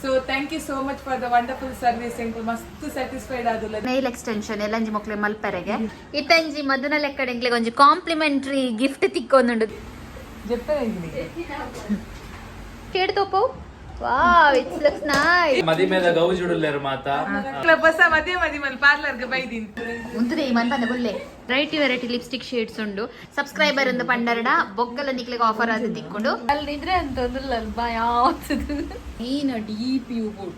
So thank you so much for the wonderful service. ಎಂಕುಲು ಮಸ್ತ್ satisfied ಆದುಲ್ಲ. Nile extension ಎಲ್ಲಂಜಿ ಮೊಕ್ಲೆ ಮಲ್ಪೆರೆಗೆ ಇತ್ತಂಜಿ ಮದುನ ಲೆಕ್ಕಡೆ ಎಂಕ್ಲೆಗ್ ಒಂಜಿ ಕಾಂಪ್ಲಿಮೆಂಟರಿ ಗಿಫ್ಟ್ ತಿಕ್ಕೊಂದುಂಡು. ಶೇಡ್ ತೋಪು. Wow, it's looks nice. ಮದಿಮೆದ ಗೌಜುಡುಲ್ಲೆರ್ ಮಾತ. ಹೊಸ ಮದುವೆ ಮದಿ ಮಲ್ ಪಾರ್ಲರ್ಗೆ ಬೈದಿನಿ. ಉಂತುದೆ ಈ ಮನ್ಪಂದ ಗುಲ್ಲೆ ವೆರೈಟಿ ವೆರೈಟಿ ಲಿಪ್ಸ್ಟಿಕ್ ಶೇಡ್ಸ್ ಉಂಡು. ಸಬ್ಸ್ಕ್ರೈಬರ್ ಒಂದು ಪಂಡರಡ ಬೊಕ್ಕಲ ನಿಕ್ಲೆಗ್ ಆಫರ್ ಅದು ತಿಕ್ಕೊಂಡು. ಅಲ್ಲಿ ಇದ್ರೆ ಅಂತ ಒಂದುಲ್ಲ ಭಯ ಆಗ್ತದೆ. ನೀನು ಡೀಪ್ you boot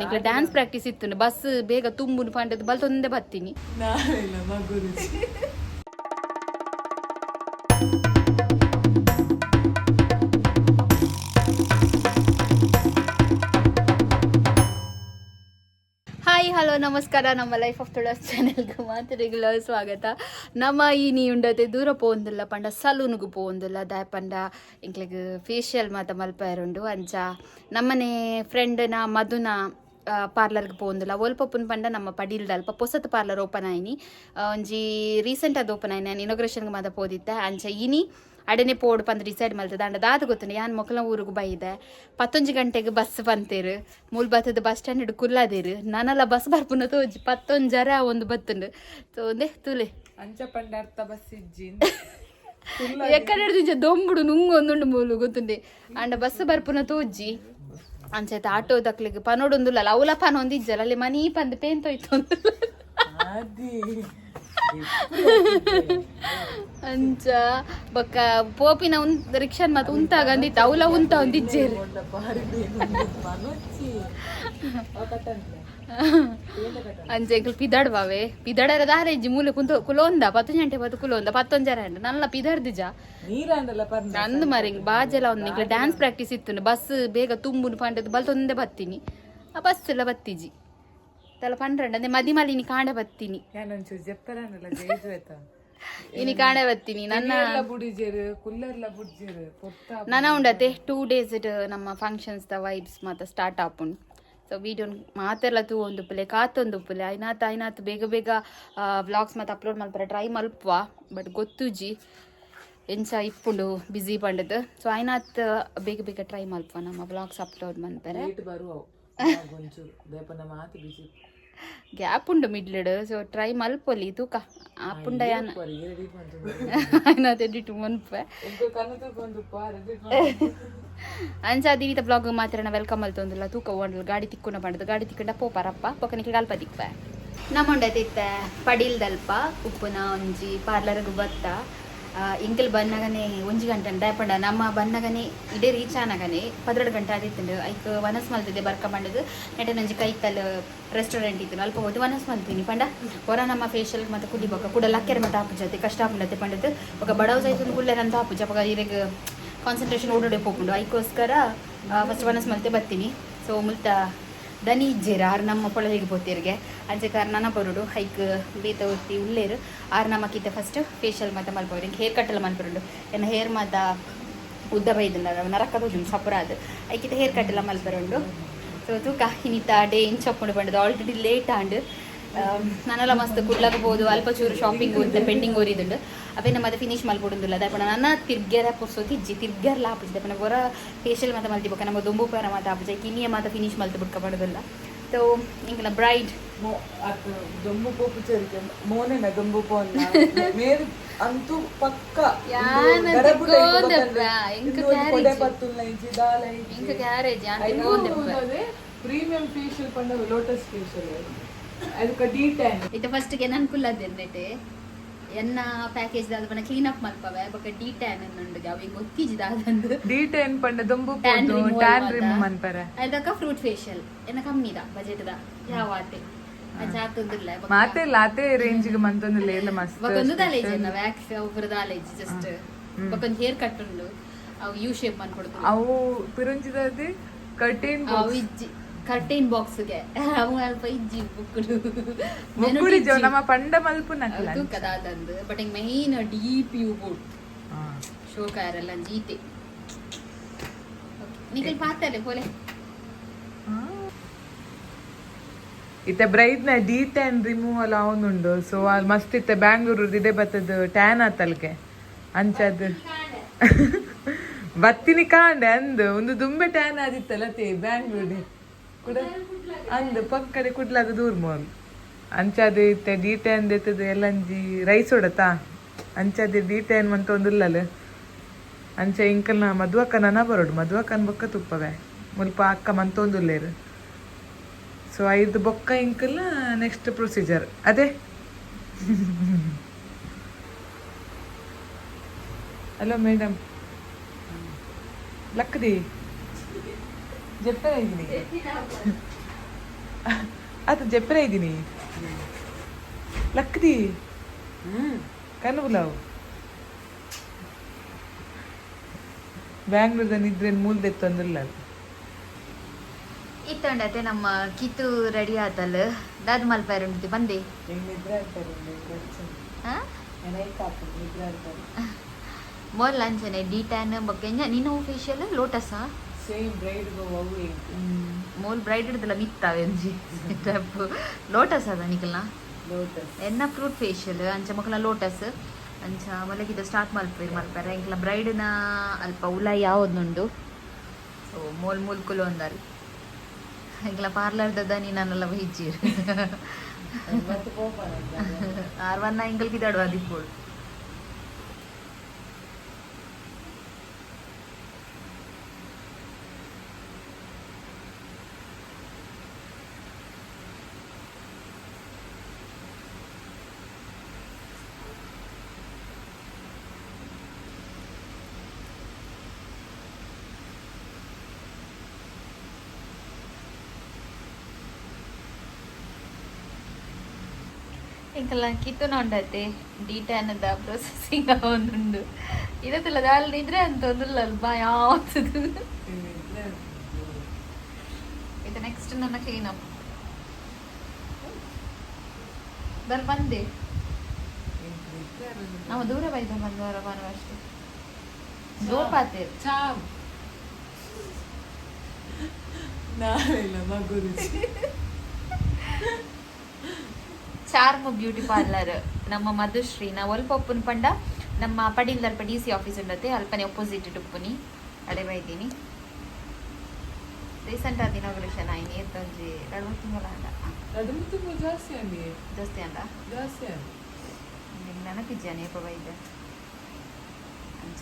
ನಿಕ್ಲೆ ಡ್ಯಾನ್ಸ್ ಪ್ರಾಕ್ಟೀಸ್ ಇತ್ತು. ಬಸ್ ಬೇಗ ತುಂಬುನು ಪಂಡದ್ ಬಲ್ತೊಂದೆ ಬತ್ತೀನಿ. ನಾಳೆಲ್ಲ ಮಗುರು. ಹಾಯ್, ಹಲೋ, ನಮಸ್ಕಾರ. ನಮ್ಮ ಲೈಫ್ ಆಫ್ ತುಳಸ್ ಚಾನೆಲ್ಗೆ ಮಾತ್ರ ರೆಗ್ಯುಲರ್ ಸ್ವಾಗತ. ನಮ್ಮ ಈ ನೀ ಉಂಡತೆ ದೂರ ಪೋಂದಿಲ್ಲ ಪಂಡ ಸಲೂನ್ಗೆ ಪೋಂದಿಲ್ಲ ದಾಯ ಪಂಡ ಇಂಕ್ಲೆಗ್ ಫೇಶಿಯಲ್ ಮಾತ ಮಲ್ಪಾಯರುಂಡು. ಅಂಚ ನಮ್ಮನೆ ಫ್ರೆಂಡ್ನ ಮಧುನ ಪಾರ್ಲರ್ಗೆ ಪೋಂದಿಲ್ಲ. ಒಲ್ಪಪ್ಪುನ ಪಂಡ ನಮ್ಮ ಪಡೀಲ್ದ ಅಲ್ಪ ಪೊಸತ್ ಪಾರ್ಲರ್ ಓಪನ್ ಆಯ್ನಿ. ಒಂಜಿ ರೀಸೆಂಟ್ ಅದು ಓಪನ್ ಆಯ್ನಿ. ನಾನು ಇನಾಗ್ರೇಷನ್ಗೆ ಮಾತ ಪೋದಿತ್ತೆ. ಅಂಚ ಇನಿ ಅಡೆನೆ ಪೋಡು ಪಂದ್ ಡಿಸೈಡ್ ಮಲ್ತದ. ಅಂಡ ದಾದ ಗೊತ್ತುಂಡು, ಯಾನ್ ಮೊಕಲ ಊರುಗು ಬೈದೆ. 11 ಗಂಟೆಗೆ ಬಸ್ ಬಂತೇರು. ಮೂಲ್ ಬತ್ತದ ಬಸ್ ಸ್ಟ್ಯಾಂಡ್ ಕುಲ್ಲಾದೇರು. ನಾನೆಲ್ಲ ಬಸ್ ಬರ್ಪುನ ತೋಜಿ ಪತ್ತೊಂಜರ ಒಂದು ಬತ್ತುಂಡು. ಸೊ ಒಂದೇ ತೂಲೆ. ಅಂಚ ಪಂಡ ಅರ್ಥ ಬಸ್ ಇಜ್ಜಿ. ಎಕ್ಕಡೆ ಹಿಡ್ದು ದೊಂಬುಡು ನುಂಗು ಒಂದುಂಡು ಮೂಲು ಗೊತ್ತುಂಡೆ. ಅಂಡ ಬಸ್ ಬರ್ಪುನ ತೋಜಿ. ಅಂಚೈತೆ ಆಟೋ ದಕ್ಲಿಗೆ ಪನೋಡೊಂದುಲ್ಲ. ಅವಲ ಪನ ಒಂದು ಇಜ್ಜಲ್ಲ ಅಲ್ಲಿ ಮನಿ ಪಂದ್ ಪೇಂತೋಯ್ತು. ಅದಿ. ಅಂಚ ಬೊಕ್ಕ ಪೋಪಿನ ಉನ್ ರಿಕ್ಷಾನ್ ಮಾತ ಉಂತಾಗ ಅಂದಿತ್ತು. ಅವಲ ಉಂತ ಒಂದು ಇಜ್ಜೇರು. ಅಂಚ ಎಂಕುಲು ಪಿದಾಡ್ವಾವೆ. ಪಿದಾಡರ ದಾರ ಇಜ್ಜಿ. ಮೂಲೆ ಕುಂತ ಕುಲೋಂದ ಪತ್ತು ಗಂಟೆ ಪತ್ತು ಕುಲೋಂದ ಪತ್ತೊಂಜರ ಅಂಡ ನಲ್ಲ ಪಿದಾಡ್ದಿಜ. ನೀರಾಂಡಲ ಪರ್ನ. ನಂದು ಮರಿಂಗ್ ಬಾಜೆಲ ಒಂದು ನಿಕ್ಲೆ ಡ್ಯಾನ್ಸ್ ಪ್ರಾಕ್ಟೀಸ್ ಇತ್ತು. ಬಸ್ ಬೇಗ ತುಂಬುನು ಪಂಡದ್ ಬಲ್ತೊಂದೆ ಬತ್ತೀನಿ. ಆ ಬಸ್ ಎಲ್ಲ ಬತ್ತೀಜಿ ತಲ ಪಂಡ್ರಂಡ ಅಂದೆ ಮದಿ ಮಲಿನಿ ಕಾಂಡ ಬತ್ತೀನಿ. ಯಾನೊಂಚೂರು ಜಪ್ಪರಾಂಡಲ ಜೈಜು ಆಯ್ತಾ. ಇನಿ ಕಾಂಡ ಬತ್ತೀನಿ ನನ್ನ. ಬುಡಿಜೇರು ಕುಲ್ಲರ್ಲ ಬುಡ್ಜೇರು ಪೊತ್ತ. ನನ ಉಂಡತೆ 2 ಡೇಸ್ it ನಮ್ಮ ಫಂಕ್ಷನ್ಸ್ the vibes ಮಾತ ಸ್ಟಾರ್ಟ್ ಆಪುಂಡು. ಸೊ ವೀಡಿಯೋ ಮಾತೆಲ್ಲ ತೂ ಒಂದು ಪುಲೆ ಕಾತೊಂದು ಪುಲೆ ಐನಾತ್ ಐನಾತ್ ಬೇಗ ಬೇಗ ವ್ಲಾಗ್ಸ್ ಮಾತ ಅಪ್ಲೋಡ್ ಮಲ್ಪರೆ ಟ್ರೈ ಮಲ್ಪುವ. ಬಟ್ ಗೊತ್ತುಜಿ ಎಂಚ ಇಪ್ಪುಂಡು ಬ್ಯುಸಿ ಪಂಡದು. ಸೊ ಐನಾತ್ ಬೇಗ ಬೇಗ ಟ್ರೈ ಮಲ್ಪುವ ನಮ್ಮ ವ್ಲಾಗ್ಸ್ ಅಪ್ಲೋಡ್ ಮನ್ಪರೆ. ಲೇಟ್ ಬರುವ ಒಂಚೂರು ದೇಪನ ಮಾತು ಬಿಸಿ. ಗ್ಯಾಪ್ ಉಂಡು ಮಿಡ್ಲಡ್. ಸೊ ಟ್ರೈ ಮಲ್ಪೊಲಿ ತೂಕ ಆಪುಂಡ ಯಾನ. ರೆಡಿ ಬಂತು. ಐನಾತ್ ಎಡಿಟ್ ಮನ್ಪೆ. ಎಂಕು ಕಣ್ಣು ತಗೊಂಡು ರೆಡಿ. ಅಂಚ ದಿನಿತ ಬ್ಲಾಗ್ ಮಾತ್ರ welcome ಅಲ್ತೊಂದಿಲ್ಲ. ತೂಕ ಓಂಡಲ್ ಗಾಡಿ ತಿಕ್ಕುನ ಪಂಡದು. ಗಾಡಿ ತಿಕ್ಕಂಡ ಪೋಪಾರಪ್ಪ ಪೊಕನಿಗೆ ಅಲ್ಪ ತಿಕ್ಪ. ನಮ್ಮೊಂಡತಿತ್ತ ಪಡೀಲ್ದಲ್ಪ ಉಪ್ಪುನ ಒಂಜಿ ಪಾರ್ಲರ್ಗ್ ಬತ್ತ. ಇಂಕಲ್ ಬನ್ನಗನೆ 1 ಗಂಟೆ ದಾಯಪಂಡ ನಮ್ಮ ಬನ್ನಗನೆ ಇಡೇ ರೀಚ್ ಆನಗನೆ 12 ಗಂಟೆ ಆದಿತ್ತುಂಡು. ಐಕ್ ವನಸ್ ಮಲ್ತಿದ್ದೆ ಬರ್ಕ ಪಂಡದು. ನೆಟೆ ಒಂಜಿ ಕೈತಲ್ ರೆಸ್ಟೋರೆಂಟ್ ಇತ್ತು. ಅಲ್ಪ ಹೋದು ವನಸ್ ಮಲ್ತೀನಿ ಪಂಡ ಹೊರ ನಮ್ಮ ಫೇಶಿಯಲ್ ಮತ್ತೆ ಕುಡಿ ಬೊಕ್ಕ ಕೂಡ ಲಕ್ಕೆರೆ ಮತ್ತೆ ಆಪುಜತೆ ಕಷ್ಟ ಆಪುಂಡತೆ ಪಂಡದು. ಬೊಕ ಬಡವ ಸೈತುಂದು ಕುಲ್ಲೆರಂತ ಆಪುಜ. ಅಪಗ ಇರೆಗ್ ಕಾನ್ಸಂಟ್ರೇಷನ್ ಓಡೋಡೆ ಪೋಪುಂಡು. ಐಕೋಸ್ಕರ ಫಸ್ಟ್ ವನಸ್ ಮಲ್ತೆ ಬತ್ತೀನಿ. ಸೊ ಮುಲ್ತ ದನಿ ಇಜ್ಜೇರು. ಆರು ನಮ್ಮ ಪೊಳಲಿಗೆ ಪೋತಿರ್ಗೆ. ಅಂಚೆ ಕಾರ್ ನನ ಬರುಡು ಹೈಕ್ ಬೇತ ಒತ್ತಿ ಉಲ್ಲೇರು. ಆರು ನಮ್ಮ ಕಿತ್ತ ಫಸ್ಟ್ ಫೇಶಿಯಲ್ ಮಾತ ಮಲ್ಪೋರು. ಹೇರ್ ಕಟ್ಟೆಲ್ಲ ಮಲ್ಪರುಂಡು. ಎನ್ನ ಹೇರ್ ಮಾತ ಉದ್ದ ಬೈದುಂಡ ನರಕ ತೋಜುಂಡು ಸಪುರ ಅದು. ಐಕಿತ ಹೇರ್ ಕಟ್ಟೆಲ್ಲ ಮಲ್ಪರುಂಡು. ಸೊ ತೂಕ ಇನ್ನಿತ ಡೇ ಇಂಚಪ್ಪುಂಡು ಪಂಡದು. ಆಲ್ರೆಡಿ ಲೇಟ್ ಆಂಡ್. ನಾನೆಲ್ಲ ಮಸ್ತ್ ಕುಡ್ಲಕ ಬೋದು. ಅಲ್ಪ ಚೂರು ಶಾಪಿಂಗ್ ಅಂತ ಪೆಂಡಿಂಗ್ ಓರಿದುಂಡು. ಅವೇ ನಮ್ಮ ಫಿನಿಶ್ ಮಲ್ಪೊಡುಂದಿಲ್ಲ. ದಾಯಪಂಡ ನನ್ನ ತಿರ್ಗ್ಯಾರ ಪುರ್ಸೋತಿ ಇಜ್ಜಿ. ತಿರ್ಗ್ಯಾರ್ಲ ಆಪುಜಿ. ದಾಯಪಂಡ ಹೊರ ಫೇಶಿಯಲ್ ಮಾತ ಮಲ್ತಿ ಬೊಕ್ಕ ನಮ್ಮ ದೊಂಬು ಪೇರ ಮಾತ ಆಪುಜಿ. ಕಿನಿಯ ಮಾತ ಫಿನಿಶ್ ಮಲ್ತು ಬುಡ್ಕ ಪಡೋದಿಲ್ಲ. ಸೊ ಇಂಕನ ಬ್ರೈಡ್. ಅತ್ ದೊಂಬು ಪೋಪು ಚರಿಕೆ ಮೋನೆನ ದೊಂಬು ಪೋನ್ನ ಮೇರು ಅಂತೂ ಪಕ್ಕ. ಯಾನ್ ತಿಕ್ಕೊಂದೆಪ್ಪ, ಎಂಕ್ ಕೊಡೆ ಪತ್ತುಲ್ಲ ಇಜ್ಜಿ ದಾಲ. ಇಂಕ ಗ್ಯಾರೇಜ್. ಪ್ರೀಮಿಯಂ ಫೇಶಿಯಲ್ ಪಂಡ ಲೋಟಸ್ ಫೇಶಿಯಲ್ ಅದಕ್ಕೆ ಡಿ ಟ್ಯಾನ್. ಇತ್ತೆ ಫಸ್ಟ್ಗೆ ನನ್ ಕುಲ್ಲದ್ದೆಂದೆಟೆ ಎನ್ನ ಪ್ಯಾಕೇಜ್ ದಾದ ಪಂಡ ಕ್ಲೀನ್ ಅಪ್ ಮಲ್ಪವೆ. ಬೊಕ್ಕ ಡಿ ಟ್ಯಾನ್ ಉಂಡು. ಅವು ಹಿಂಗ್ ಒತ್ತಿಜಿ ದಾದಂದು. ಡಿ ಟ್ಯಾನ್ ಪಂಡ ದೊಂಬು. Tan removal tan ಮಾತ. ರಿಮೂವ್ ಮನ್ಪರೆ. ಅದಕ್ಕ ಫ್ರೂಟ್ ಫೇಶಿಯಲ್ ಎನ್ನ ಕಮ್ಮಿದ ಬಜೆಟ್ the ಯಾವ ಆತೆ ಅಂಚ ಆತೊಂದಿಲ್ಲ. ಮಾತೆ ಲಾತೆ ರೇಂಜ್ ಗೆ ಮಂತೊಂದು ಲೇಲ ಮಸ್ತ್. ಬೊಕೊಂದು ದಾಲೇಜ್ ಎನ್ನ ವ್ಯಾಕ್ಸ್ ಒಬ್ಬರು ದಾಲೇಜ್ ಜಸ್ಟ್. ಬೊಕೊಂದು ಹೇರ್ ಕಟ್ ಉಂಡು. ಅವು ಯು ಶೇಪ್ ಮನ್ಕೊಡ್ತು. ಅವು ಪಿರುಂಜಿದದಿ ಕರ್ಟೇನ್. ಅವು ಇಜ್ಜಿ ಕರ್ಟೈನ್ ಬಾಕ್ಸ್ಗೆ. ಅವು ಅಲ್ಪ ಇಜ್ಜಿ ಬುಕ್ಕುಡು. ಮುಕ್ಕುಡಿ ಜೋ ನಮ್ಮ ಪಂಡ ಮಲ್ಪುನಕಲ. ತೂಕ ದಾದಂದು. ಬಟ್ ಹಿಂಗ್ ಮೈನ್ ಡೀಪ್ you boot ಶೋಕಾರಲ್ಲ ಜೀತೆ ನಿಖಲ್ ಪಾತಲೆ ಪೋಲೆ. ಇತ್ತೆ ಬ್ರೈಟ್ ನ ಡಿ ಟ್ಯಾನ್ ರಿಮೂವಲ್ ಅವನುಂಡು. ಸೊ ಅಲ್ಲಿ ಮಸ್ತ್ ಇತ್ತೆ ಬ್ಯಾಂಗ್ಳೂರು ಇದೇ ಬತ್ತದ ಟ್ಯಾನ್ ಆತಲ್ಗೆ ಅಂಚದ್. ಬತ್ತಿನಿ ಕಾಂಡೆ ಅಂದು ಒಂದು ದುಂಬೆ ಟ್ಯಾನ್ ಆದಿತ್ತಲ್ಲ ತೇ ಬ್ಯಾಂಗ್ಳೂರ್ ಕುಡ ಅಂದು ಪಕ್ಕಡೆ ಕುಡ್ಲಾಗ ದೂರ ಮೋಲ್ ಅಂಚಾದ ಇತ್ತೆ ಡಿ ಟ್ಯಾನ್ ದೆತ್ತದ ಎಲ್ಲಂಜಿ ರೈಸ್ ಹೊಡತಾ ಅಂಚಾದ ಡಿ ಟ್ಯಾನ್ ಮಂತ ಒಂದುಲ್ಲಲ್ಲ ಅಂಚ ಇಂಕಲ್ನ ಮದುವಕ್ಕನ ಬರೋಡು ಮದುವಕ್ಕನ ಬೊಕ್ಕ ತುಪ್ಪವೆ ಮುಲ್ಪ ಅಕ್ಕ ಮಂತೊಂದುಲ್ಲೇರು ಸೊ ಐದು ಬೊಕ್ಕ ಇಂಕಲ್ನ ನೆಕ್ಸ್ಟ್ ಪ್ರೊಸೀಜರ್ ಅದೇ. ಹಲೋ ಮೇಡಮ್, ಲಕ್ಕದಿ ಜಪ್ಪರ ಇದ್ದೀನಿ ಅದು ಜಪ್ಪರ ಇದ್ದೀನಿ ಲಕ್ಕದಿ ಕಣ್ಣು ಬುಲಾವು. ಬ್ಯಾಂಗ್ಳೂರ್ದ ನಿದ್ರೆ ಮೂಲ್ದೆತ್ತು ಅಂದ್ರಲ್ಲ. ಇತ್ತಂಡತೆ ನಮ್ಮ ಕಿತ್ತು ರೆಡಿ ಆತಲ್ ದಾದ ಮಲ್ಪಾರ ಉಂಟು ಬಂದೆ. ಮೊದಲು ಅಂಚನೆ ಡಿ ಟ್ಯಾನ್ ಬೊಕ್ಕ ನೀನು ಫೇಶಿಯಲ್ ಲೋಟಸಾ? Same bride. ಮೋಲ್ ಬ್ರೈಡ್ ಹಿಡ್ದಲ್ಲ ಮಿತ್ತಾವೆ ಒಂಜಿ ಸ್ಟೆಪ್ ಲೋಟಸ್ ಅದ ನಿಕಲ್ನ? ಲೋಟಸ್. ಎನ್ನ ಫ್ರೂಟ್ ಫೇಶಿಯಲ್ ಅಂಚ ಮಕ್ಕಳ ಲೋಟಸ್ ಅಂಚ ಮೊಲಗಿದ ಸ್ಟಾರ್ಟ್ ಮಲ್ಪೇರು ಮಲ್ಪಾರೆ. ಎಂಕ್ಲ ಬ್ರೈಡ್ನ ಅಲ್ಪ ಉಲ ಯಾವ್ದುಂಡು. ಸೊ ಮೋಲ್ ಮೂಲ್ಕುಲು ಒಂದಾರು ಎಂಕ್ಲ ಪಾರ್ಲರ್ ದನಿ ನನ್ನೆಲ್ಲ ಹಿಜ್ಜಿರು ಆರ್ವನ್ನ ಎಂಕಲ್కి ದಡುವ ದಿಪ್ಪೋಡು. ಎಂಕಲ್ಲ ಕಿತ್ತುನ ಉಂಡತೆ ಡಿ ಟ್ಯಾನದ ಪ್ರೊಸೆಸಿಂಗ್ ಒಂದುಂಡು ಇದಕ್ಕೆಲ್ಲ ದಾಲ್ ನಿದ್ರೆ ಅಂತ ಒಂದುಲ್ಲ ಭಯ ಆಗ್ತದೆ. ಇದು ನೆಕ್ಸ್ಟ್ ನನ್ನ ಕ್ಲೀನ್ ಅಪ್ ಬರ್ ಬಂದೆ. ನಾವು ದೂರ ಬೈದ ಬಂದವರ ಅಷ್ಟೇ ಜೋಪಾತೆ. ನಾಳೆಲ್ಲ ಮಗುರುಚಿ. ಚಾರ್ಮ್ ಬ್ಯೂಟಿ ಪಾರ್ಲರ್ ನಮ್ಮ ಮಧುಶ್ರೀ. ನಾವು ಒಲ್ಪ ಉಪ್ಪುನ ಪಂಡ ನಮ್ಮ ಪಡಿಲ್ದಲ್ಪ ಡಿ ಸಿ ಆಫೀಸ್ ಉಂಡತೆ, ಅಲ್ಪನೆ ಅಪೋಸಿಟ್ ಉಪ್ಪುನಿ ಅಡೆ ಬೈದೀನಿ. ರೀಸೆಂಟ್ ಆದ ಇನಾಗ್ರೇಷನ್ ಆಯ್ನಿ ಎತ್ತೊಂಜಿ 2-3 ತಿಂಗಳ ಅಂಡ. 2-3 ತಿಂಗಳು ಜಾಸ್ತಿ ಅಂಡಿ. ಜಾಸ್ತಿ ಅಂಡ. ಜಾಸ್ತಿ ಅಂಡಿ. ನಿಂಗೆ ನೆನಪಿಜ್ಜಾನೆ ಏಪ ಬೈದೆ ಅಂಚ.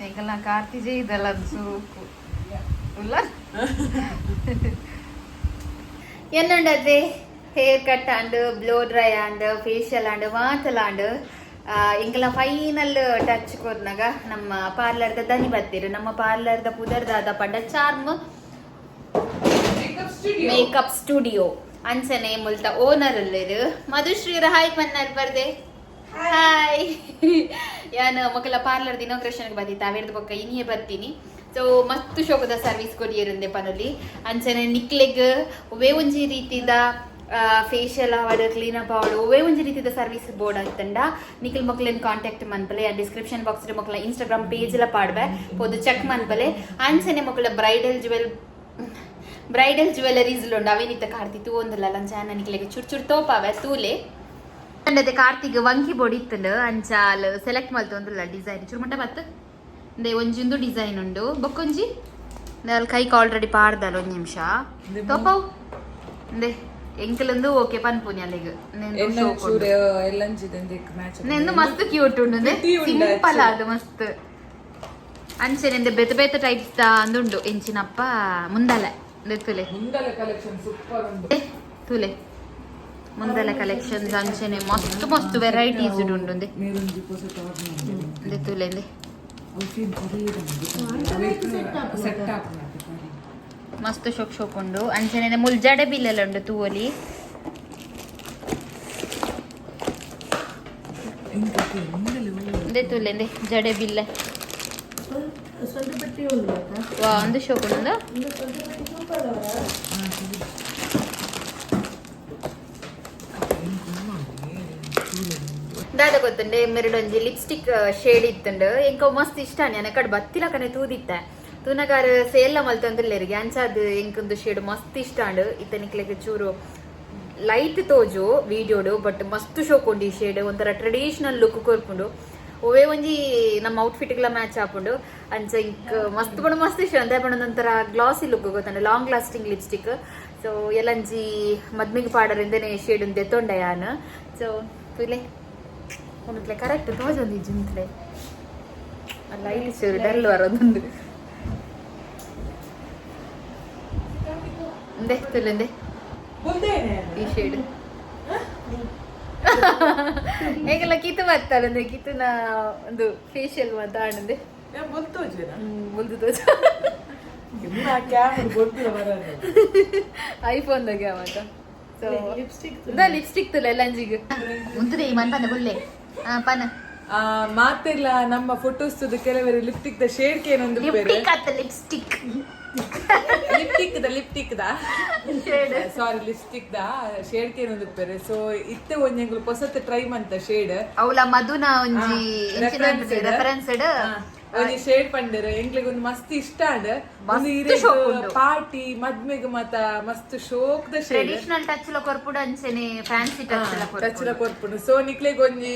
ಎಂಕಲ್ನ ಕಾರ್ತಿಜೆ ಇದೆಲ್ಲ ಸುರುಕು ಉಲ್ಲ ಎನ್ನುಂಡದೆ hair cut and blow dry and facial and ಮಾತಲ and ಎಂಕಲ್ನ final touch ಕೊರ್ನಾಗ ನಮ್ಮ ಪಾರ್ಲರ್ದ ದನಿ ಬತ್ತೀರು. ನಮ್ಮ ಪಾರ್ಲರ್ದ ಪುದರ್ದಾದ ಪಂಡ ಚಾರ್ಮ್ ಮೇಕಪ್ ಸ್ಟುಡಿಯೋ. ಅಂಚನೆ ಮುಲ್ತ ಓನರ್ ಉಲ್ಲೇರು ಮಧುಶ್ರೀರ. ಹಾಯ್ ಪನ್ನರ್ ಬರ್ದೆ. ಹಾಯ್. ಯಾನ್ ಮೊಕಲ ಪಾರ್ಲರ್ ಇನಾಗ್ರೇಷನ್ಗೆ ಬಂದಿತ್ತ ಅವೇರ್ದ ಬೊಕ್ಕ ಇನಿಯೇ ಬರ್ತೀನಿ. ಸೊ ಮಸ್ತ್ ಶೋಕದ ಸರ್ವಿಸ್ ಕೊರಿಯರುಂದೆ ಪನೊಲಿ. ಅಂಚನೆ ನಿಕ್ಲೆಗ್ ಒವ್ವೇ ಒಂಜಿ ರೀತಿದ ಫೇಶಿಯಲ್ ಆವಡ್, ಕ್ಲೀನ್ ಅಪ್ ಆವಡ್, ಒವ್ವೇ ಒಂಜಿ ರೀತಿದ ಸರ್ವಿಸ್ ಬೋರ್ಡ್ ಆಯ್ತಂಡ ನಿಖಲ್ ಮೊಕ್ಲೆನ್ ಕಾಂಟ್ಯಾಕ್ಟ್ ಮನ್ಪಲೆ. ಡಿಸ್ಕ್ರಿಪ್ಷನ್ ಬಾಕ್ಸ್ ಮೊಕ್ಲ ಇನ್ಸ್ಟಾಗ್ರಾಮ್ ಪೇಜ್ ಲ ಪಾಡ್ವೆ, ಪೋದು ಚೆಕ್ ಮನ್ಪಲೆ. ಅಂಚನೆ ಮೊಕ್ಲ ಬ್ರೈಡಲ್ ಜ್ಯುವೆಲರೀಸ್ ಉಂಡು. ಅವೇನಿತ್ತ ಕಾರ್ತಿ ತೂ ಒಂದುಲ್ಲ ಅಂಚ ನಿಕ್ಲೆಗ್ ಚುರ್ ಚುರ್ ತೋಪಾವೆ ತೂಲೆ. ಅಂಡತೆ ಕಾರ್ತಿಗ್ ವಂಕಿ ಬೊಡಿತ್ತುಂಡು. ಅಂಚ ಅಲ್ ಸೆಲೆಕ್ಟ್ ಮಲ್ತೊಂದುಲ್ಲ ಡಿಸೈನ್ ಚುರುಮುಟ್ಟ ಬತ್ತು ಇಂದೆ ಒಂಜಿಂದು ಡಿಸೈನ್ ಉಂಡು ಬೊಕ್ಕೊಂಜಿ ಅಲ್ಲಿ ಕೈಕ್ ಆಲ್ರೆಡಿ ಪಾಡ್ದಲ್ಲ. ಒಂಜಿ ನಿಮಿಷ ತೋಪವು. ಇಂದೆ ಎಂಕಲಂದು ಓಕೆ ಪನ್ಪುನಿ ಅಲ್ಲಿಗ್. ನೆಂದು ಮಸ್ತ್ ಕ್ಯೂಟ್ ಉಂಡು. ಸಿಂಪಲ್ ಅದು ಮಸ್ತ್. ಅಂಚೆನೆಂದು ಬೇತೆ ಬೇತೆ ಟೈಪ್ ಅಂದುಂಡು ಎಂಚಿನಪ್ಪ ಮುಂದಲೆ ತುಲೆ. ಮುಂದಲೆ ಕಲೆಕ್ಷನ್ ಸೂಪರ್ ಉಂಡು. ತುಲೆ ಮುಂದಲೆ ಕಲೆಕ್ಷನ್ಸ್. ಅಂಚೆನೆ ಮಸ್ತ್ ಮಸ್ತ್ ವೆರೈಟೀಸ್ ಉಂಡು. ತುಲೆ ಮಸ್ತ್ ಶೋಕ್ ಶೋಕ್ ಉಂಡು. ಅಂಚನೆ ಮುಲ್ ಜಡೆ ಬಿಲ್ಲೆಲ್ಲ ಉಂಡು ತೂವಲಿ. ತುಲೆ ಜಡೆ ಬಿಲ್ಲೆ ವಾ ಒಂದು ಶೋಕ್ ಉಂಡು. ದಾದ ಗೊತ್ತುಂಡೆ ಮೆರಡೊಂಜಿ ಲಿಪ್ಸ್ಟಿಕ್ ಶೇಡ್ ಇತ್ತುಂಡು. ಎಂಕ ಮಸ್ತ್ ಇಷ್ಟ ಕಡೆ ಬತ್ತಿಲ ಕನೆ ತೂದಿತ್ತೆ ತೂನಗಾರ ಸೇಲ್ಲ ಮಲ್ತೊಂದುಲ್ಲೆರಿಗೆ. ಅಂಚಾದ್ ಎಂಕೊಂದು ಶೇಡ್ ಮಸ್ತ್ ಇಷ್ಟ ಅಂಡ್. ಇತ್ತ ನಿಕ್ಲೆಗ್ ಚೂರು ಲೈಟ್ ತೋಜು ವಿಡಿಯೋಡು, ಬಟ್ ಮಸ್ತ್ ಶೋಕ್ ಉಂಡು ಈ ಶೇಡ್. ಒಂಥರ ಟ್ರೆಡಿಷನಲ್ ಲುಕ್ ಕೊರ್ಪುಂಡು. ಒವೇ ಒಂಜಿ ನಮ್ಮ ಔಟ್ಫಿಟ್ಗಳ ಮ್ಯಾಚ್ ಆಪುಂಡು. ಅಂಚ ಇಂಕ್ ಮಸ್ತ್ ಪಂಡ ಮಸ್ತ್ ಇಷ್ಟ ಅಂದೆ ಪಂಡ ಒಂಥರ ಗ್ಲಾಸಿ ಲುಕ್ ಗೊತ್ತಂಡ, ಲಾಂಗ್ ಲಾಸ್ಟಿಂಗ್ ಲಿಪ್ಸ್ಟಿಕ್. ಸೊ ಎಲ್ಲಂಜಿ ಮದ್ಮಿಗ್ ಪಾಡರಿಂದನೆ ಶೇಡ್ ಉಂದೆ ತೊಂಡೆ ಯಾನ್. ಸೊ ತುಲೆ ಉಂದ್ಲೆ ಕರೆಕ್ಟ್ ತೋಜೊಂದು ಜಿಂತ್ಲೆ ಲೈಟ್ ಚೂರು ಡಲ್ ಬರೋದುಂಡು. ಉಂದೆ ತುಲೆಂದೆ ಈ ಶೇಡ್ ಹೇಗೆಲ್ಲ ಕಿತ್ತು ಬರ್ತಾರೆ, ಕಿತ್ತುನ ಒಂದು ಫೇಶಿಯಲ್ ಮಾತಾಡಂದೆ ಮುಲ್ದು ತೋಜ. ಐಫೋನ್ ದಾಗ ಮಾತ. ಸೊ ಲಿಪ್ಸ್ಟಿಕ್ ಲಿಪ್ಸ್ಟಿಕ್ ತುಲೆ ಎಲ್ಲಂಜಿಗ್ ಮುಂದೆ ಈ ಮನ್ಪನ ಗುಲ್ಲೆ ಪನ. ಮಾತೆಲ್ಲ ನಮ್ಮ ಫೋಟೋಸ್ ಕೆಲವರು ಲಿಪ್ಟಿಕ್ the shade ಏನೊಂದು ಲಿಪ್ಟಿಕ್ ಆತ lipstick. Lipstick the lipstick the sorry lipstick the shade ಏನೊಂದು ಪೇರೆ. ಸೊ ಇತ್ತೆ ಒಂಜೆಂಗುಲು ಪೊಸತ್ ಟ್ರೈ ಮಂತ ಶೇಡ್. ಅವಳ ಮಧುನ ಒಂಜಿ ರೆಫರೆನ್ಸ್. ಒಂಜಿ ಶೇಡ್ ಪಂಡೆರ್, ಎಂಕ್ಲೆಗ್ ಒಂದು ಮಸ್ತ್ ಇಷ್ಟ ಆಂಡ್. ಮಸ್ತ್ ಶೋಕ್ ಉಂಡು. ಪಾರ್ಟಿ ಮದ್ಮೆಗ್ ಮಾತ ಮಸ್ತ್ ಶೋಕ್ the shade. Traditional touch ಲ ಕೊರ್ಪುಡು, ಅಂಚೆನೆ ಫ್ಯಾನ್ಸಿ ಟಚ್ ಲ ಟಚ್ ಲ ಕೊರ್ಪುಡು. ಕೊರ್ಪುಂಡು. ಸೊ ನಿಕ್ಲೆಗ್ ಒಂಜಿ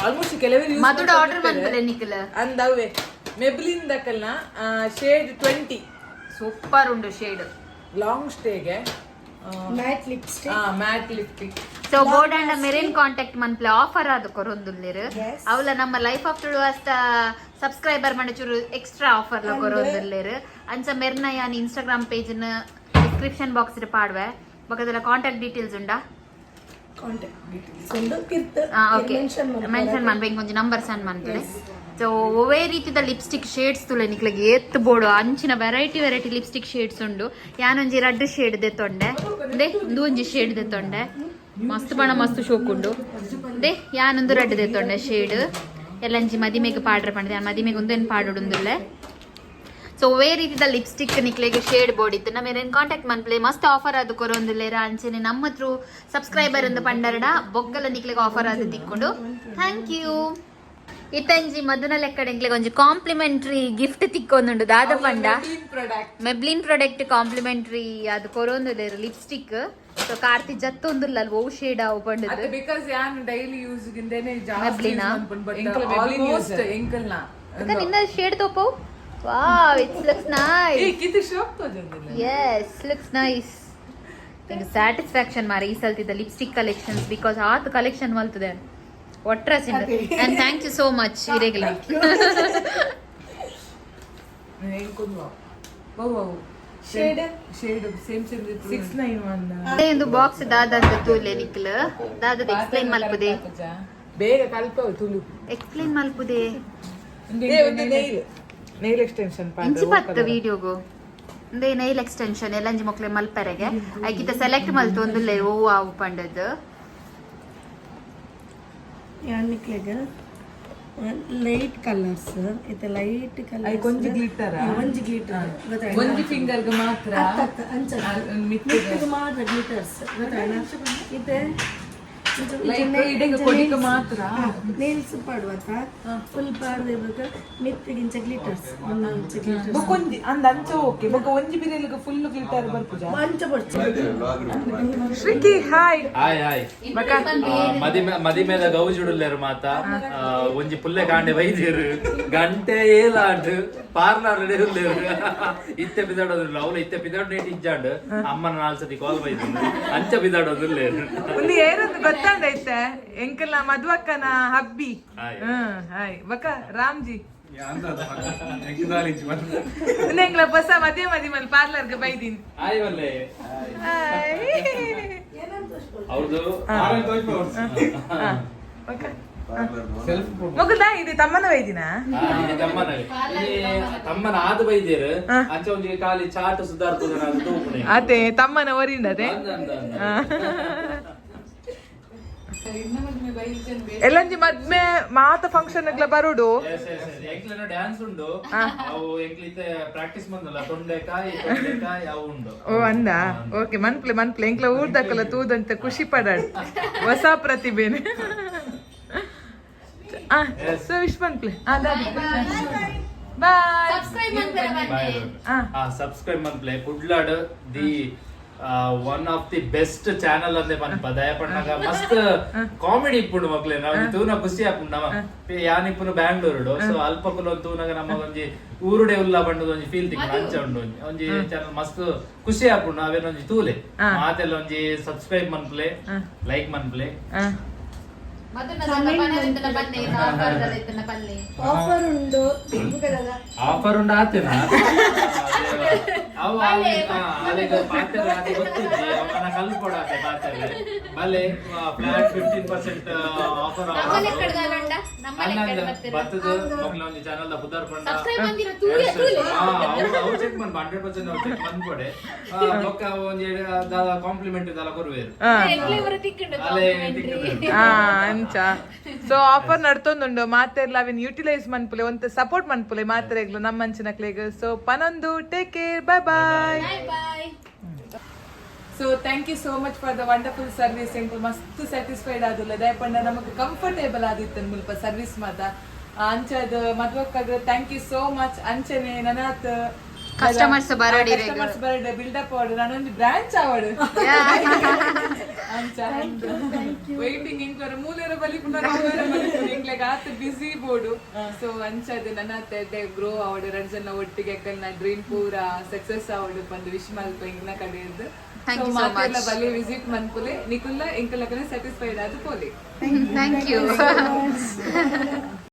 ಆಲ್ಮೋಸ್ಟ್ ಕೆಲವರು use ಮಧುಡ ಆರ್ಡರ್ ಮಲ್ತೊಂದಿರ್ಪೆರ್. ಮನ್ಪುಲೆ ನಿಕ್ಲ. ಅಂದ್ ಅವೇ ಮೆಬ್ಲಿನ್ ದಕಲ್ನ ಶೇಡ್ 20. ಸೂಪರ್ ಉಂಡು ಶೇಡ್. ಲಾಂಗ್ ಸ್ಟೇಗೆ mat lipstick. Matte lipstick. So board and Merin contact ಮನ್ಪ್ಲೆ, offer ಅದು ಕೊರೊಂದುಲ್ಲೆರ್. Yes. ಅವಲ ನಮ್ಮ ಲೈಫ್ ಆಫ್ ತುಳುವಾಸ್ತ ಸಬ್ಸ್ಕ್ರೈಬರ್ ಮಂಡಚೂರು ಎಕ್ಸ್ಟ್ರಾ ಆಫರ್ ಲ ಕೊರೊಂದುಲ್ಲೆರ್. ಅಂಚ ಮೆರ್ನ ಯಾನ್ ಇನ್ಸ್ಟಾಗ್ರಾಮ್ ಪೇಜ್ ನ ಡಿಸ್ಕ್ರಿಪ್ಷನ್ ಬಾಕ್ಸ್ ಪಾಡ್ವೆ. ಬೊಕದೆಲ್ಲ ಕಾಂಟ್ಯಾಕ್ಟ್ ಡೀಟೇಲ್ಸ್ ಉಂಡಾ? ಕಾಂಟ್ಯಾಕ್ಟ್ ಡೀಟೇಲ್ಸ್ ಉಂಡು ಕಿರ್ತ್. Okay, mention. ಮೆನ್ಷನ್ ಮನ್ಪೆ, ಇಂಕೊಂಜಿ ನಂಬರ್ ಸೆಂಡ್ ಮನ್ಪುಲೆ. ಸೊ ಒವೇ ರೀತಿದ ಲಿಪ್ಸ್ಟಿಕ್ ಶೇಡ್ಸ್ ತುಲೆ ನಿಕ್ಲೆಗ್ ಏತ್ ಬೋಡು ಅಂಚಿನ ವೆರೈಟಿ ವೆರೈಟಿ ಲಿಪ್ಸ್ಟಿಕ್ ಶೇಡ್ಸ್ ಉಂಡು. ಯಾನೊಂಜಿ ರಡ್ಡ್ ಶೇಡ್ ದೆತ್ತೊಂಡೆ. ದೆ ಉಂದು ಒಂಜಿ ಶೇಡ್ ದೆತ್ತೊಂಡೆ, ಮಸ್ತ್ ಬಣ ಮಸ್ತ್ ಶೋಕ್ ಉಂಡು. ದೆ ಯಾನೊಂದು ರಡ್ಡ್ ದೆತ್ತೊಂಡೆ ಶೇಡ್. ಎಲ್ಲಂಜಿ ಮದಿಮೆಗ್ ಪಾಡ್ರೆ ಪಂಡೆ, ಯಾನ್ ಮದಿಮೆಗ್ ಉಂದೆನ್ ಪಾಡೊಡುಂದುಲ್ಲೆ. ಸೊ ಒವೇ ರೀತಿದ ಲಿಪ್ಸ್ಟಿಕ್ ನಿಕ್ಲೆಗ್ ಶೇಡ್ ಬೋಡಿತ್ತು ನಮ್ಮ ಕಾಂಟ್ಯಾಕ್ಟ್ ಮನ್ಪ್ಲೆ. ಮಸ್ತ್ ಆಫರ್ ಅದು ಕೊರೊಂದುಲ್ಲೆರ. ಅಂಚೆನೆ ನಮ್ಮ ಥ್ರೂ ಸಬ್ಸ್ಕ್ರೈಬರ್ ಅಂದ್ ಪಂಡರಡ ಬೊಕ್ಕಲ ನಿಕ್ಲೆಗ್ ಆಫರ್ ಅದು ತಿಕ್ಕೊಂಡು. Thank you. ಇತ್ತಂಜಿ ಮಧುನ ಲೆಕ್ಕಡೆ ಎಂಕ್ಲೆಗ್ ಒಂಜಿ ಕಾಂಪ್ಲಿಮೆಂಟ್ರಿ ಗಿಫ್ಟ್ ತಿಕ್ಕೊಂದುಂಡು. ದಾದ ಪಂಡ ಪ್ರಾಡಕ್ಟ್. ಮೆಬ್ಲಿನ್ ಪ್ರಾಡಕ್ಟ್ ಕಾಂಪ್ಲಿಮೆಂಟ್ರಿ ಅದು ಕೊರೊಂದುಲ್ಲೆರ್ ಲಿಪ್ಸ್ಟಿಕ್. ಸೊ ಕಾರ್ತಿ ಜತ್ತೊಂದುಲ್ಲ ಅಲ್ವ ಓ ಶೇಡ್ ಅವು ಪಂಡದು. Because ಯಾನ್ ಡೈಲಿ ಯೂಸ್ ಗಿಂದೇನೆ ಜಾಸ್ತಿ Maybelline ಆ? ಬಟ್ ಆಲ್ಮೋಸ್ಟ್ ಎಂಕಲ್ನ ಅಕ್ಕ, ನಿನ್ನ ಶೇಡ್ ತೋಪು. ವಾವ್, it's looks nice. ಏ ಕಿತ್ತು ಶಾಪ್ ತೋಜೊಂದಿಲ್ಲ. Yes, looks nice. ನಿಂಗೆ ಸ್ಯಾಟಿಸ್ಫ್ಯಾಕ್ಷನ್ ಮಾರ ಈ ಸಲ್ತಿದ್ದ ಲಿಪ್ಸ್ಟಿಕ್ ಕಲೆಕ್ಷನ್ಸ್, because ಆತ ಕಲೆಕ್ಷನ್ ಮಲ್ತದೆ ಒಟ್ರಾಸಿಂದ. And thank you so much ಇರೆಗ್ಲ. ಎಂಕೊಂದು ಬಹು shade. Shade same same 691. ಒಂದು ಬಾಕ್ಸ್ ದಾದಂತ ತೂಲೆ ನಿಕ್ಲ, ದಾದದ ಎಕ್ಸ್ಪ್ಲೈನ್ ಮಲ್ಪುದೆ. ಬೇಗ ಕಲ್ಪವು ತುಳು. ಎಕ್ಸ್ಪ್ಲೈನ್ ಮಲ್ಪುದೆ. ಒಂದು ನೈಲ್ ನೈಲ್ ಎಕ್ಸ್ಟೆನ್ಷನ್. ಇಂಚಿ ಪತ್ತ ವಿಡಿಯೋಗು ಒಂದೇ ನೈಲ್ ಎಕ್ಸ್ಟೆನ್ಷನ್ ಎಲ್ಲಂಜಿ ಮೊಕ್ಲೆ ಮಲ್ಪರೆಗೆ ಐಕಿತ ಸೆಲೆಕ್ಟ್ ಮಲ್ತು ಒಂದುಲ್ಲೆ ಓ ಆವು ಪಂಡದ್ದು. ಯಾನ್ ನಿಕ್ಲೆಗ್ ಲೈಟ್ ಕಲರ್ಸ್ ಇತ್ತೆ ಲೈಟ್ ಕಲರ್. ಐಕ್ ಒಂಜಿ glitter ಆ? ಒಂಜಿ ಗ್ಲಿಟರ್. ಒಂಜಿ ಫಿಂಗರ್ ಮಾತ್ರ. ಅಂಚ. ಮಿತ್ತುಗ್. ಮಿತ್ತುಗ್ ಮಾತ್ರ ಗ್ಲಿಟರ್ಸ್ ಗೊತ್ತಾಯ್ತಾ ಇತ್ತೆ? Like ಇಡೆಗ್ ಕೊಡಿಕ್ ಮಾತ್ರ. ನೇಲ್ಸ್ ಪಾಡುವತ್ತ ಫುಲ್ ಪಾಡ್ದಿರ್ಬೇಕು, ಮಿತ್ತಿಗಿಂಚ ಗ್ಲಿಟರ್ಸ್, ಒಂದೊಂಚ ಗ್ಲಿಟರ್ಸ್. ಬೊಕ ಒಂಜಿ ಅಂದ ಅಂಚ ಓಕೆ, ಬೊಕ ಒಂಜಿ ಬಿರೆಲ್ಗ್ ಫುಲ್ ಗ್ಲಿಟರ್ ಬರ್ಪುಜ. ಅಂಚ ಬೊಡ್ಚಿ. ಶ್ರೀಕಿ, ಹಾಯ್. Hi hi. ಮದಿಮೆ ಮದಿಮೆದ ಗೌಜುಡುಲ್ಲೆರ್ ಮಾತ. ಒಂಜಿ ಪುಲ್ಲೆ ಕಾಂಡೆ ವೈದ್ಯರು ಗಂಟೆ ಏಲಾಂಡ್ ಪಾರ್ಲರ್ ಉಲ್ಲೆರ್. ಇತ್ತೆ ಬಿದಾಡೋದಿಲ್ಲ ಅವ್ಲು, ಇತ್ತೆ ಬಿದಾಡ್ ನೇಟ್ ಇಜ್ಜಾಂಡ್ ಅಮ್ಮನ ನಾಲ್ ಸತಿ ಕಾಲ್ ಬೈದು ಅಂಚ ಬಿದಾಡೋದಿಲ್ಲೇರ್. ಒಂದು ಏರೊಂದು ಗೊತ್ತಾಂಡ ಐತೆ ಎಂಕಲ್ನ ಮದುವಕ್ಕನ ಹಬ್ಬಿ. ಹಾಯ್. ಹ್ಮ್, ಹಾಯ್. ಬಕ ರಾಮ್ಜಿ ಎಂಗ್ಲ ಹೊಸ ಮದುವೆ ಮದಿ ಮಲ್ ಪಾರ್ಲರ್ಗೆ ಬೈದಿನ್. ಹಾಯ್ ವಲ್ಲೆ. ಹಾಯ್. ಅವ್ರದ್ದು ಬಕ ಮಗುದ ಇದು ತಮ್ಮನ ವೈದಿನ. ಇದು ತಮ್ಮನ, ಇಲ್ಲಿ ತಮ್ಮನ ಆದ ಬೈದೇರ್. ಅಂಚ ಒಂಜಿ ಖಾಲಿ ಚಾಟ್ ಸುಧಾರ್ತದ ತೂಪುಣೆ. ಅದೇ ತಮ್ಮನ ಒರಿಂಡದೆ. ಅಂದ ಅಂದ ಅಂದ. ಎಲ್ಲಂಜಿ ಮದ್ಮೆ ಮಾತ ಫಂಕ್ಷನ್ ಬರುಡು. ಎಸ್ ಎಸ್ ಎಸ್, ಎಂಕ್ಲೆನ ಡ್ಯಾನ್ಸ್ ಉಂಡು. ಅವು ಎಂಕ್ಲಿತೆ ಪ್ರಾಕ್ಟೀಸ್ ಬಂದಲ್ಲ, ತೊಂಡೆಕಾಯಿ ತೊಂಡೆಕಾಯಿ ಅವು ಉಂಡು. ಓ ಅಂದ, ಓಕೆ, ಮನ್ಪ್ಲೆ ಮನ್ಪ್ಲೆ. ಎಂಕ್ಲ ಊರ್ದಕ್ಕಲ್ಲ ತೂದಂತ ಖುಷಿ ಪಡಾಡ್ ಹೊಸ ಪ್ರತಿಭೆನೆ. ಸೊ ವಿಶ್ ಮನ್ಪ್ಲೆ. ಬಾಯ್. Subscribe bye. ಆ. ಆ subscribe ಮನ್ಪ್ಲೆ. ಕುಡ್ಲಾಡ್ the One of the best channel ಅಂದೆ ಪನ್ಪ. ದಯಪಣ್ಣಗ ಮಸ್ತ್ ಕಾಮಿಡಿ ಇಪ್ಪುಂಡು ಮಕ್ಲೆ. ನಾವು ತೂನ ಖುಷಿ ಆಪುಂಡು. ನಮ್ಮ ಯಾನ್ ಇಪ್ಪುನು ಬ್ಯಾಂಗ್ಳೂರುಡು, ಸೊ ಅಲ್ಪ ಕುಲ ತೂನಗ ನಮ್ಮ ಒಂಜಿ ಊರುಡೆ ಉಲ್ಲ ಪಂಡದ ಒಂಜಿ ಫೀಲ್ ತಿಕ್ಕುಂಡು. ಅಂಚ ಉಂಡು. ಒಂಜಿ ಒಂಜಿ ಚಾನಲ್ ಮಸ್ತ್ ಖುಷಿ ಆಪುಂಡು. ಅವೇನ ಒಂಜಿ ತೂಲೆ, ಮಾತೆಲ್ಲ ಒಂಜಿ ಸಬ್ಸ್ಕ್ರೈಬ್ ಮನ್ಪ್ಲೆ, ಲೈಕ್ ಮನ್ಪ್ಲೆ. ಆಫರ್ ಉಂಡು. ಆಫರ್ ಉಂಡು ಆತೇನಾ? ಅವು ಅಲ್ಲಿಗೆ ಪಾತೆರ ಆತೆ ಗೊತ್ತಿಜ್ಜಿ, ಅವನ ಕಲ್ಪೊಡಾತೆ ಪಾತೆರೆ. ಬಲೆ, ಫ್ಲಾಟ್ 15% ಆಫರ್. ಬತ್ತದ ಮಕ್ಳ ಒಂಜಿ ಚಾನಲ್ ದ ಪುದರ್ ಪಂಡ ಅವು ಚೆಕ್ ಮನ್ಪ, 100% ಅವು ಚೆಕ್ ಮನ್ಪೊಡೆ. ಬೊಕ್ಕ ಅವು ಒಂಜಿ ದಾದ ಕಾಂಪ್ಲಿಮೆಂಟ್ ದಾಲ ಕೊರುವೆರು ಅಲೆ ತಿಕ್ಕುದು. ಆ ಅಂಚ. ಸೊ ಆಫರ್ ನಡ್ತೊಂದುಂಡು, ಮಾತೆರ್ಲ ಅವಿನ್ ಯೂಟಿಲೈಸ್ ಮನ್ಪುಲೆ, ಒಂತೆ ಸಪೋರ್ಟ್ ಮನ್ಪುಲೆ ಮಾತೆರೆಗ್ಲು ನಮ್ಮಂಚಿನಕ್ಲೆಗ್. ಸೊ ಪನೊಂದು, take care, bye bye. So thank you so much for the wonderful service. ಎಂಕುಲು ಮಸ್ತ್ ಸ್ಯಾಟಿಸ್ಫೈಡ್ ಆದುಲ್ಲ. ದಯಪಂಡ ನಮಕ್ ಕಂಫರ್ಟೇಬಲ್ ಆದಿತ್ತು ಮುಲ್ಪ ಸರ್ವಿಸ್ ಮಾತ. ಅಂಚದ ಮದ್ವಕ್ಕಾಗ thank you so much. ಅಂಚನೆ ನನಾತ್ Customers ಬರಡಿರೆಗ್. ಕಸ್ಟಮರ್ಸ್ ಬರಡ್, ಬಿಲ್ಡಪ್ ಆವಡ್, ನಾನೊಂದು ಬ್ರಾಂಚ್ ಆವಡ್ ಅಂಚ ವೈಟಿಂಗ್. ಇಂಕ್ಲರ ಮೂಲೆರ ಬಲಿಪುನ, ಎಂಕ್ಲೆಗ್ ಆತ್ ಬಿಸಿ ಬೋಡು. ಸೊ ಅಂಚದ ನನಾತ್ ಎಡ್ಡೆ ಗ್ರೋ ಆವಡ್, ರಡ್ಡ್ ಜನ ಒಟ್ಟಿಗೆ ಎಕ್ಕಲ್ನ ಡ್ರೀಮ್ ಪೂರ ಸಕ್ಸಸ್ ಆವಡ್ ಪಂದ್ ವಿಶ್ ಮಲ್ಪ ಎಂಕ್ನ ಕಡೆಯದ್ದು. Thank you so much. ಬಲಿ ವಿಸಿಟ್ ಮನ್ಪುಲೆ, ನಿಕುಲ್ಲ ಎಂಕಲಕನೆ ಸ್ಯಾಟಿಸ್ಫೈಡ್ ಆದ್ ಪೋಲೆ. Thank you.